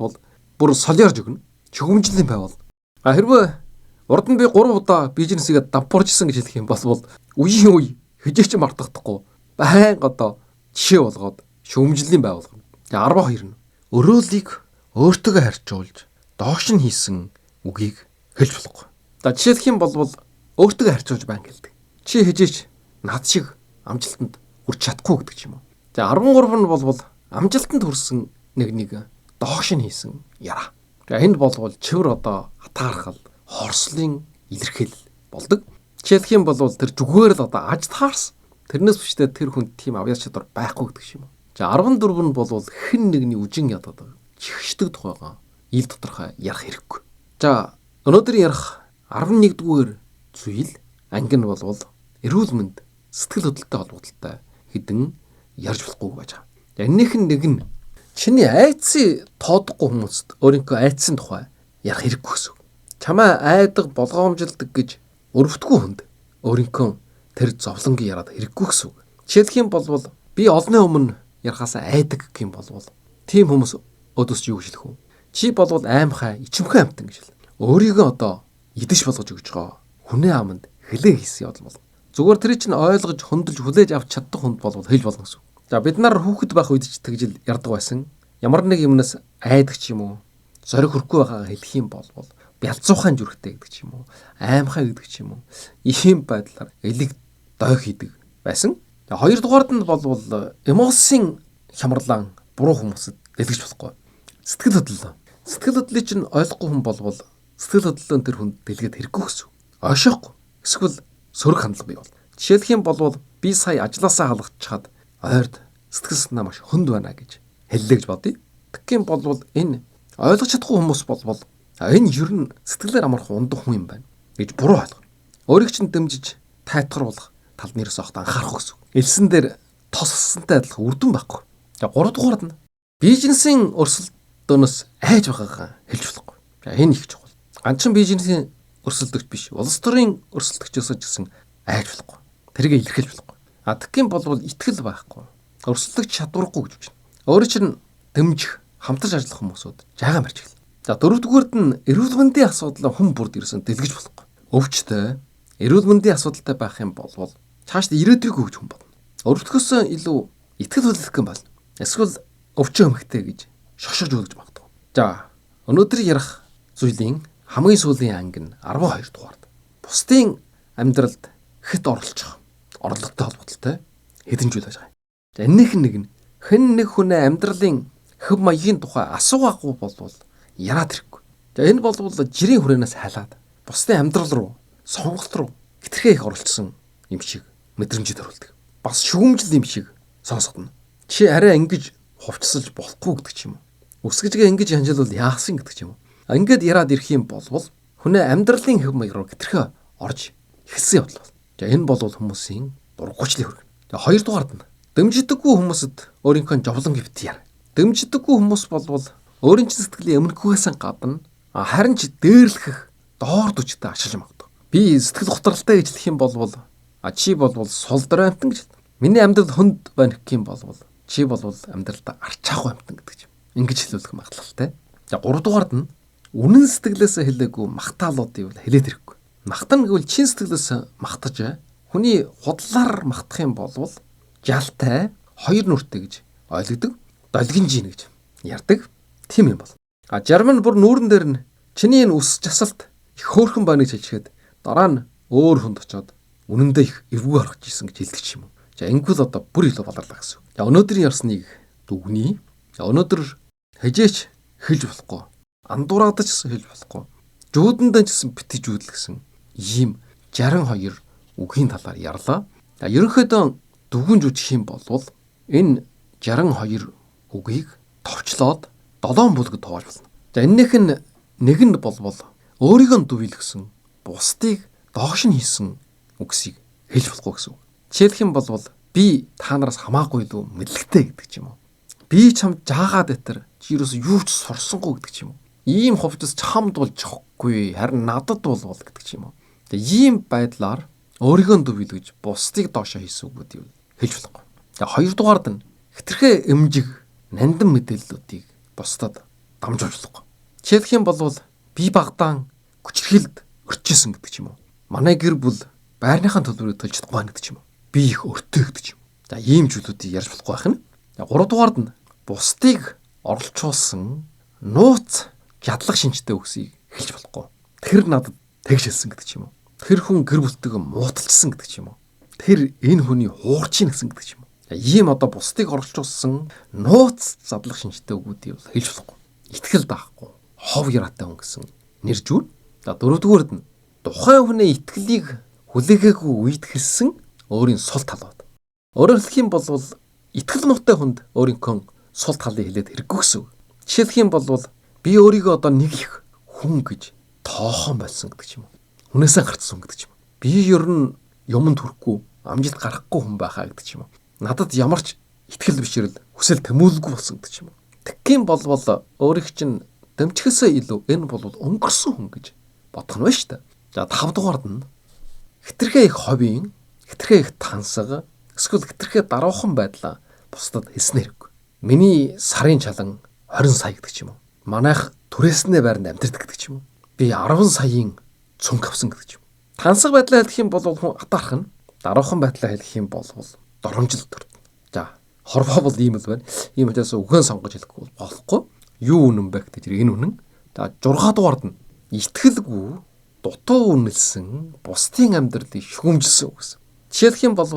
бүр солиорж өгнө. Шүгэмжлийн байвал. А хэрвээ урд нь би 3 удаа бизнесийг давпуурчсан гэж хэлэх юм бол үеийн үе хижээч мартахдаггүй. Байнга одоо жишээ болгоод шүүмжлэлийн байгуулга. Тэгээ 12 нь өрөөлийг өөртөөгөө харьцуулж доош нь хийсэн үгийг хэлж болохгүй. За жишээлх юм бол өөртөөгөө харьцуулж байнга хэлдэг. Чи хижээч над шиг амжилтанд хүрч чадахгүй гэдэг ч юм уу. За 13 нь бол амжилтанд хүрсэн нэг нэг доош нь хийсэн яраа. Тэгээ энд болвол чивэр одоо атаархал, хорслын илэрхийлэл болдог. Жишээлх юм бол тэр зүгээр л одоо аж таарсан. Тэрнээс биштэй тэр хүнд тийм авьяас чадвар байхгүй гэдэг юм. За 14 нь бол хэн нэгний үжин ядаад чихшдэг тухайгаа ил тодорхой ярих хэрэггүй. За өнөөдөр ярих 11 дугаар зүйл анги нь болвол эрүүл мэнд сэтгэл хөдлөлтөй холбогдлолтой хэдэн ярьж болохгүй байж байгаа. За энэнийх нь нэг нь чиний айдсын тоодохгүй хүмүүст өөрийнхөө айдсын тухай ярих хэрэггүй гэсэн. Чамаа айдаг болгоомжилдог гэж өрөвдгөө хүнд өөрийнхөө тэр зовлонгийн яриад хэрэггүй гэсэн үг. Жишээлх юм бол би олонний өмнө ярихаас айдаг гэх юм болвол тийм хүмүүс өөдөөс юу гэж хэлэх вэ? Чи болвол аимхай, ичимхэн амтан гэж хэл. Өөрийгөө одоо идэж болгож өгч байгаа хүний аманд хэлээ хийсэн явдал бол. Зүгээр тэр чинь ойлгож, хөндлөж, хүлээж авч чаддаг хүнд болвол хэлж болно гэсэн үг. За бид нар хүүхэд байх үед ч тэгж ярьдаг байсан. Ямар нэг юмнаас айдаг ч юм уу, зориг хөрөхгүй байгаагаа хэлэх юм болвол бялзуухайн зүрхтэй гэдэг ч юм уу, аимхай гэдэг ч юм уу. Ийм байдлаар элэг дой хийдэг байсан. Хоёрдугаард нь болвол эмоцийн хямрлаан буруу хүмүүсэд дэлгэж болохгүй. Сэтгэл хөдлөл. Сэтгэл хөдлөлийг чинь ойлгохгүй хүн болвол сэтгэл хөдлөлөө тэр хүнд дэлгээд хэрэггүй гэсэн. Ойшоохгүй. Эсвэл сөрөг хандлага бий бол. Жишээлх юм бол би сая ажилласаа халгачхад ойрд сэтгэл санаа маш хүнд байна гэж хэллээ гэж бодъё. Тэгэх юм бол энэ ойлгож чадахгүй хүмүүс болвол энэ ер нь сэтгэлээр амархан ундаг хүн юм байна гэж буруу ойлгоно. Өөрийг чинь дэмжиж тайтгаруулах тал нэрс огт анхаарах гэсэн. Элсэн дээр тосссантай адилхан үр дүн байхгүй. За 3 дугаард нь бизнесийн өрсөлдөөнөөс айж байгаагаа хэлж болохгүй. За энэ их чухал. Ганцхан бизнесийн өрсөлдөгч биш, улс төрийн өрсөлдөгчөөс ч гэсэн айж болохгүй. Тэрийг илэрхийлж болохгүй. А тэгэх юм бол итгэл байхгүй. Өрсөлдөгч чадваргүй гэж байна. Өөрийн чинь дэмжих, хамтарч ажиллах хүмүүсүүд жаахан барьж эхэлнэ. За дөрөвдүгээрт нь эрүүл мэндийн асуудал хүн бүрд ерөөсөн дэлгэж болохгүй. Өвчтэй, эрүүл мэндийн асуудалтай байх юм бол цаашдаа ирээдүйг өгч хүн болно. Өрөвдөхөөс илүү итгэл хүлээлгэх юм бол эсвэл өвчин өмхтэй гэж шошгож үлгэж магадгүй. За өнөөдөр ярих зүйлийн хамгийн сүүлийн анги нь 12 дугаард. Бусдын амьдралд хэд оролцох орлоготой холбоотой хэдэн зүйл байж байгаа юм. За энэнийх нь нэг нь хэн нэг хүнээ амьдралын хэв маягийн тухай асуугаагүй болвол яраад ирэхгүй. За энэ болвол жирийн хүрээнээс халаад бусдын амьдрал руу, сонголт руу хэтэрхий их оролцсон юм шиг мэдрэмжид төрүүлдэг. Бас шүүмжил юм шиг сонсогдоно. Чи арай ингэж хувцсалж болохгүй гэдэг ч юм уу. Өсгөжгээ ингэж хянжилвал яасан гэдэг ч юм уу. Ингээд яраад ирэх юм болвол хүнээ амьдралын хэв маяг руу хэтэрхий орж эхэлсэн явдал бол. За энэ бол хүмүүсийн дургуйчлыг хүргэнэ. За хоёрдугаард нь дэмждэггүй хүмүүсэд өөрийнхөө жовлон хэвт яар. Дэмждэггүй хүмүүс болвол өөрийн чинь сэтгэлийн өмнөхөөс гадна харин ч дээрлэхэх доор дүчтэй ашиглаж магадгүй. Би сэтгэл готралтай гэж хэлэх юм болвол чи болвол сул дорой амтан гэж. Миний амьдрал хүнд байна гэх юм болвол чи болвол амьдралдаа арчаахгүй амтан гэдэг ч юм. Ингэж хэлүүлэх магадлалтай. За гуравдугаард нь үнэн сэтгэлээсээ хэлээгүй махтаалуудыг бол хэлээд ирэхгүй. Махтана гэвэл чин сэтгэлээс махтаж хүний худлаар махтах юм болвол жалтай хоёр нүртэй гэж ойлгодог. Долгин жин гэж ярьдаг. Тийм юм бол. А жарм нь бүр нүүрэн дээр нь чиний энэ үс жасалт их хөөрхөн байна гэж хэлчихэд дараа нь өөр хүнд очоод үнэндээ их эвгүй харгаж исэн гэж хэлдэг ч юм уу. За ингэвэл одоо бүр илүү баларлаа гэсэн. За өнөөдрийн ярьсныг дүгнэе. За өнөөдөр хажээч хэлж болохгүй. Андуураад ч гэсэн хэлж болохгүй. Жүүдэндээ ч гэсэн битгий жүүдэл гэсэн ийм 62 үгийн талаар ярьлаа. За ерөнхийдөө дүгнж үжих юм бол энэ 62 үгийг товчлоод 7 бүлгэд хувааж болно. За энэнийх нь нэг нь болвол өөрийгөө дүвийлгэсэн, бусдыг доош нь хийсэн үгсийг хэлж болохгүй гэсэн үг. Жишээлх юм бол би та нараас хамаагүй илүү мэдлэгтэй гэдэг ч юм уу. Би чамд жаагаад байтар чи юус юу ч сурсангүй гэдэг ч юм уу. Ийм хувцас чамд бол жохгүй, харин надад бол гэдэг ч юм уу. Тэгээ ийм байдлаар өөрийгөө дүвийлгэж бусдыг доошоо хийсэн үгүүдийг хэлж болохгүй. Тэгээ хоёрдугаард нь хэтэрхий эмжиг нандин мэдээллүүдийг бусдад дамжуулж болохгүй. Жишээлх юм бол би багдаан хүчрхийлд өрчсөн гэдэг ч юм уу. Манай гэр бүл байрныхаа төлбөрийг төлж чадахгүй байна гэдэг ч юм уу. Би их өртөө гэдэг ч юм. За ийм зүйлүүдийг ярьж болохгүй байх нь. Гуравдугаард нь бусдыг оролцуулсан нууц жадлах шинжтэй үгсийг хэлж болохгүй. Тэр надад тэгж хэлсэн гэдэг ч юм уу. Тэр хүн гэр бүлтэйгээ мууталчсан гэдэг ч юм уу. Тэр энэ хүний хуурч ийн гэсэн гэдэг ч юм уу. Ийм одоо бусдыг оролцуулсан нууц задлах шинжтэй үгүүдийг бол хэлж болохгүй. Итгэл даахгүй, хов яраатай хүн гэсэн нэр жүүр. За дөрөвдүгээрд нь тухайн хүний итгэлийг хүлээгээгүй үед хэлсэн өөрийн сул талууд. Өөрөөр хэлэх юм бол итгэл муутай хүнд өөрийнхөө сул талыг хэлээд хэрэггүй гэсэн үг. Жишээлх юм бол би өөрийгөө одоо нэг их хүн гэж тоохон болсон гэдэг ч юм уу. Хүнээсээ гарцсан гэдэг ч юм уу. Би ер нь юмд хүрэхгүй, амжилт гаргахгүй хүн байхаа гэдэг ч юм уу. Надад ямар ч итгэл бишрэл, хүсэл тэмүүлэлгүй болсон гэдэг ч юм уу. Тэгэх юм болвол өөрийг чинь дэмжихэсээ илүү энэ бол өнгөрсөн хүн гэж бодох нь байна шүү дээ. За 5 дугаард нь хэтэрхий их ховийн, хэтэрхий их тансаг, эсвэл хэтэрхий даруухан байдлаа бусдад хэлснээр хэрэггүй. Миний сарын чалан 20 сая гэдэг ч юм уу. Манайх түрээснээ байранд амьдардаг гэдэг ч юм уу. Би 10 саяын цүнх авсан гэдэг ч юм. Тансаг байдлаа хэлэх юм бол хүн атаарх нь, даруухан байдлаа хэлэх юм бол доромжил төрдөн. За хорвоо бол ийм л байна. Ийм учраас үхэн сонгож хэлэхгүй болохгүй. Юу үнэн бэ гэдэг энэ үнэн. За 6 дугаард нь итгэлгүй дутуу үнэлсэн бусдын амьдралыг шүүмжилсэн үг. Жишээлх юм бол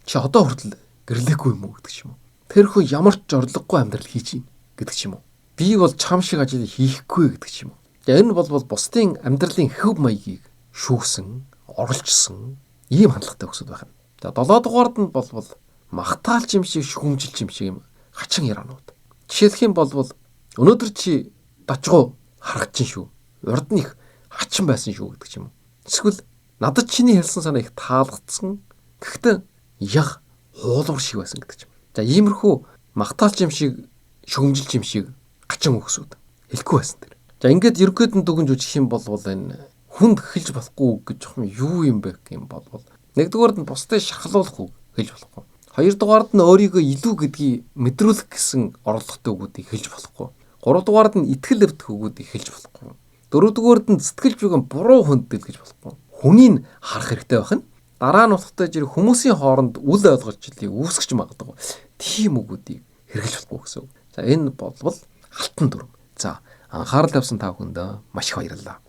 чи одоо хүртэл гэрлээгүй юм уу гэдэг ч юм уу. Тэр хүн ямар ч зориггүй амьдрал хийж байна гэдэг ч юм уу. Би бол чам шиг ажил хийхгүй гэдэг ч юм уу. Энэ бол бусдын амьдралын хэв маягийг шүүсэн, оролцсон ийм хандлагатай өсөд байх нь. За 7 дугаард нь бол махтаалч юм шиг шүүмжилч юм шиг юм хачин яраанууд. Жишээлх юм бол өнөөдөр чи дажгүй харагдаж шүү. Урд нь их хачин байсан шүү гэдэг ч юм уу. Эсвэл надад чиний хэлсэн санаа их таалагдсан. Гэхдээ яг хуулбар шиг байсан гэдэг ч юм. За иймэрхүү махтаалч юм шиг шүүмжилч юм шиг хачин үгсүүд хэлэхгүй байсан тэр. За ингээд ерөнхийд нь дүгнж үжих юм бол энэ хүнд хэлж болохгүй үг гэж жоохон юу юм бэ гэх юм бол нэгдүгээрд нь бусдыг шархлуулах үг хэлж болохгүй. Хоёрдугаард нь өөрийгөө илүү гэдгийг мэдрүүлэх гэсэн орлоготой үгүүдийг хэлж болохгүй. Гуравдугаард нь итгэл эвдэх үгүүдийг хэлж болохгүй. Дөрөвдүгээрд нь сэтгэл зүгэн буруу хүндэтгэл гэж болохгүй. Хүнийг харах хэрэгтэй байх нь. Дараа нь утгатай зэрэг хүмүүсийн хооронд үл ойлголцлыг үүсгэж магадгүй. Тийм үгүүдийг хэрэглэж болохгүй гэсэн үг. За, энэ болвол алтан дүрэм. За, анхаарал тавьсан та бүхэндээ маш их баярлалаа.